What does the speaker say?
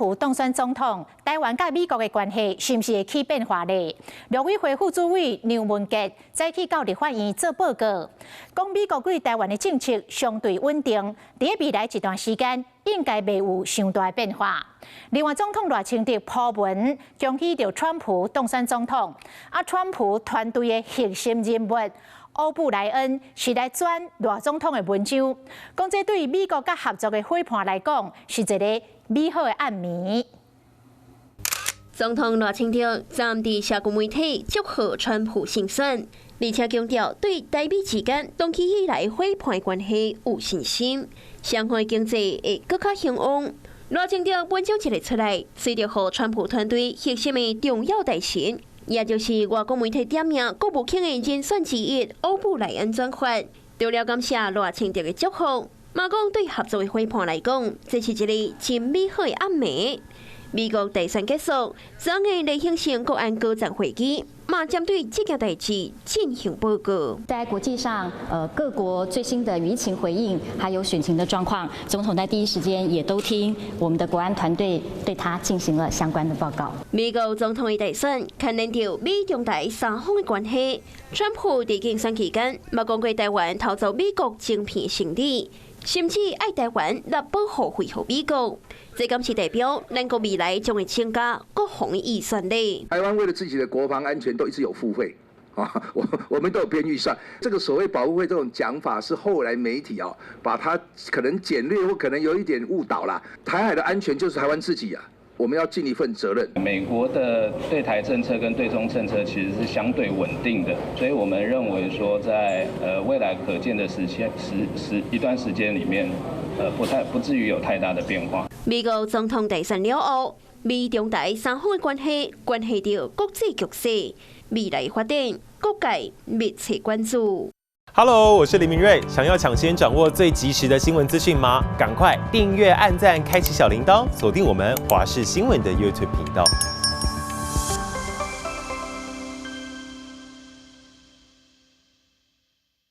普當選總統，台灣佮美國的關係是毋是會起變化咧？陸委會副主委梁文傑早起到立法院做報告，講美國對台灣的政策相對穩定，佇未來一段時間應該袂有傷大的變化。另外，總統賴清德鋪文恭喜著川普當選總統，啊，川普團隊的核心人物歐布萊恩是來轉賴總統的文章，講這對美國佮合作的夥伴來講是一个美好的暗暝。總統賴清德昨暗佇社群媒體祝賀川普勝選，而且強調對台美之間長期以來夥伴關係有信心，雙方經濟會閣較興旺。賴清德文章一个出來，隨著予川普團隊核心的重要大臣，也就是外國媒體點名國務卿的人選之一歐布萊恩轉發，除了感謝賴清德的祝福，嘛講對合作的夥伴來講，這是一个真美好的暗暝。美國大選結束，昨昏例行性國安高層會議，嘛針對這件代誌進行報告。在國際上，各國最新的輿情回應，還有選情的狀況，總統在第一時間也都聽我們的國安團隊對他進行了相關的報告。美國總統的大選，牽連著美中台三方的關係。川普佇競選期間，嘛講過台灣偷走美國晶片生意，甚至愛台灣納保護費予美國。這敢是代表咱國未來將會增加國防預算咧？台灣為了自己的國防安全，都一直有付費啊，我們都有編預算。這個所謂保護費這種講法，是後來媒體啊，把它可能簡略或可能有一點誤導啦。台海的安全就是台灣自己啊，我們要盡一份責任。美國的對台政策跟對中政策其實是相對穩定的，所以我們認為說，在未來可見的時間時時一段時間裡面，不至於有太大的變化。美國總統大選了後，美中台三方的關係關係著國際局勢，未來發展，各界密切關注。 Hello，我是林明瑞，想要搶先掌握最及時的新聞資訊嗎？趕快訂閱、按讚、開啟小鈴鐺，鎖定我們華視新聞的 YouTube 頻道。